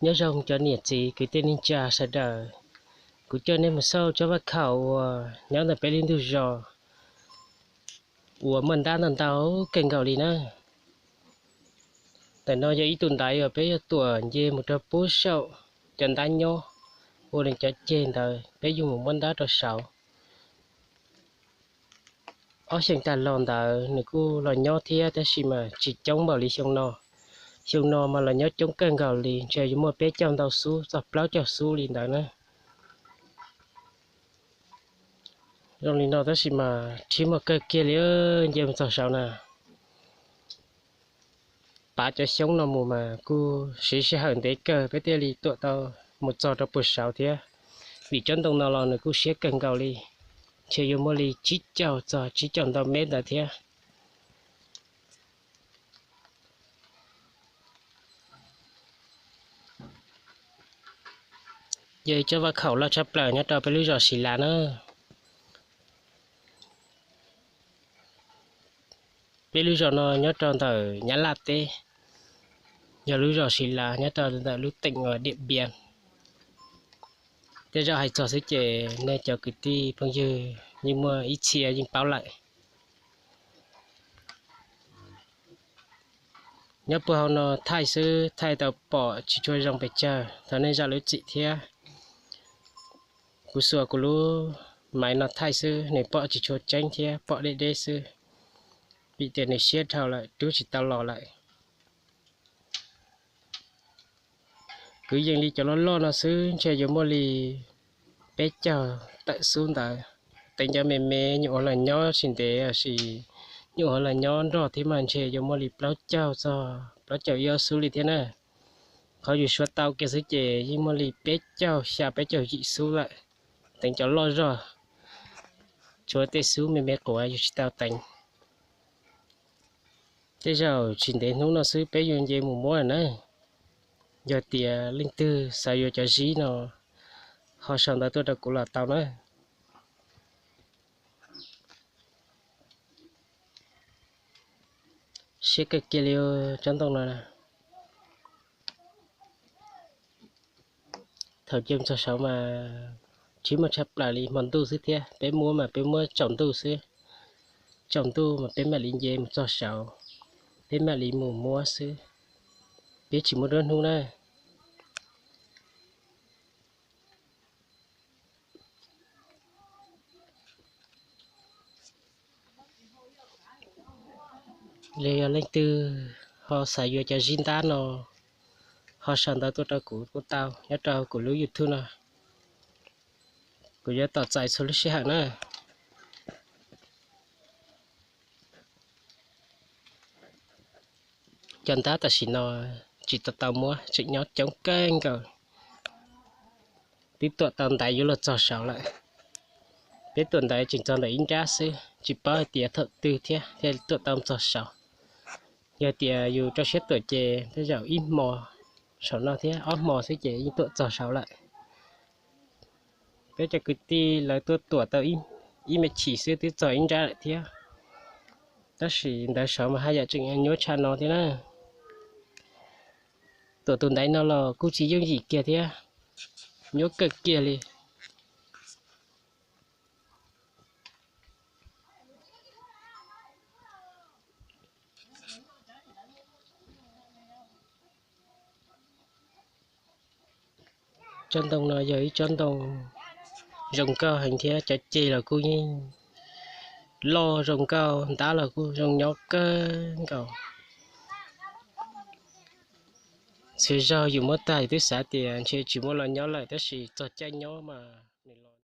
Nyob zoo cov niam txiv kwv tij neej tsa sawv daws, kuv coj nej mus xauj tsob vaj khaum uas nyob ntawm peb lub ntug zos uas muaj ntab ntau ntau kawg nkaus li na. Ntawm no yog ib tug ntaiv uas peb yuav tuam nce mus rau pub saum cov ntab nyob, ua nws cov ceg ntawd peb yuav mus muab ntab rau saud. Ob xyoo tag los ntawd nws kuj los nyob thiab tab sis mas tsis coob npaum li xyoo no. Xyoo no mas los nyob coob kawg nkaus li, ntshe yuav muaj peb caug ntau xub txog plaub caug xub li ntawd na. Zoo li no tab sis mas rhiab muaj kawg kiag li, nce mus txog saud na. Pav cov xyoob no mus mas kuj siv sij hawm ntev kawg peb thiaj li tuam tau mus txog rau puag saud thiab. Vim tsob ntoo no los nws kuj siab kawg nkaus li, ntshe yuav muaj li tsib caug txog tsib caug ntau mev ntawd thiab. Yog ib tsob vaj khaum loj tshaj plaws nyob rau peb lub zos Siv Lav na. Peb lub zos no nyob rau ntawm Nyab Laj teb, yog lub zos Siv Lav nyob rau ntawm lub teem uas Diam Npias. Tej zaum hais txog xwb ces nej cov kwv tij phooj ywg yeej muaj ib txhia yeej paub lawm. Nyob puag hauv no thaij xwb thaij tau pom tsis tshua zoo pes tsawg, thov nej zam lub txim thiab. Kuv xuas kuv lub maiv no thaij xwb nws pom tsis tshua tseeb thiab pom deb deb xwb, vim tias nws siab dhau lawm rub tsis tau los lawm. Kwv yees li cov loj loj no xwb ntshe yuav muaj li peb caug tawm xub ntawd. Teev cov me me nyuam qhuav los nyob tsis ntev los sis nyuam qhuav los nyob nrog thiab mas ntshe yuav muaj li plaub caug txog plaub caug ib ob xub li thiab na. Qhov yus suav tau kiag xwb ces yeej muaj li peb caug xya peb caug yim xub lawm. Teev cov loj zog, tshuav tej xub me me quav yus tsis tau teev. Tej zaum tsis ntev hnub no xwb peb yuav nce mus muab na. Yog tias leej twg xav yuav cov zib no ho sau ntawv tuaj rau kuv los tau na. Siab kawg kiag li tsob ntoo no. Thaum nce mus txog saud mas rhiab muaj tshaj plaws li hmo ntuj xwb thiab, peb muab mas peb muab tsaus ntuj xwb. Tsaus ntuj mas peb mam li nce mus txog saud, peb mam li mus muab xwb, peb tsis muab nruab hnub na. Los yog leej twg ho xav yuav cov zib ntab no ho sau ntawv tuaj rau kuv kuj tau nyob rau kuv lub YouTube no. Kuv yuav tos txais txhua lub sij hawm na. Cov ntab tam sim no tsis tau tau muab, tseem nyob coob kawg nkaus. Twb tuam tau ntaiv yuav luag txog saud lawm. Peb tuam ntaiv tseem txog ntawm ib nrab xwb, tsis paub hais tias thaum twg thiab thiaj tuam tau txog saud. Yog tias yus rau siab tuam ces tej zaum ib hmo saum no thiab ob hmo xwb ces yeej tuam txog saud lawm. Peb cov kwv tij lawv tuaj tuam tau ib me chim xwb twb txog ib nrab lawm thiab. Tab sis ntawd saud mas haj yam tseem nyuaj tshaj no thiab na. Tuam tus ntaiv no los kuj tsis yooj yim kiag thiab, nyuaj kawg kiag li. Tsob ntoo no yog ib tsob ntoo zoo nkauj heev thiab cov ceg los kuj yeej loj zoo nkauj, ntab los kuj zoo nyob kawg nkaus. Txhua zaug yus muab tag yus twb xav tias ntshe tsis muaj los nyob lawm tab sis txog caij nyob mas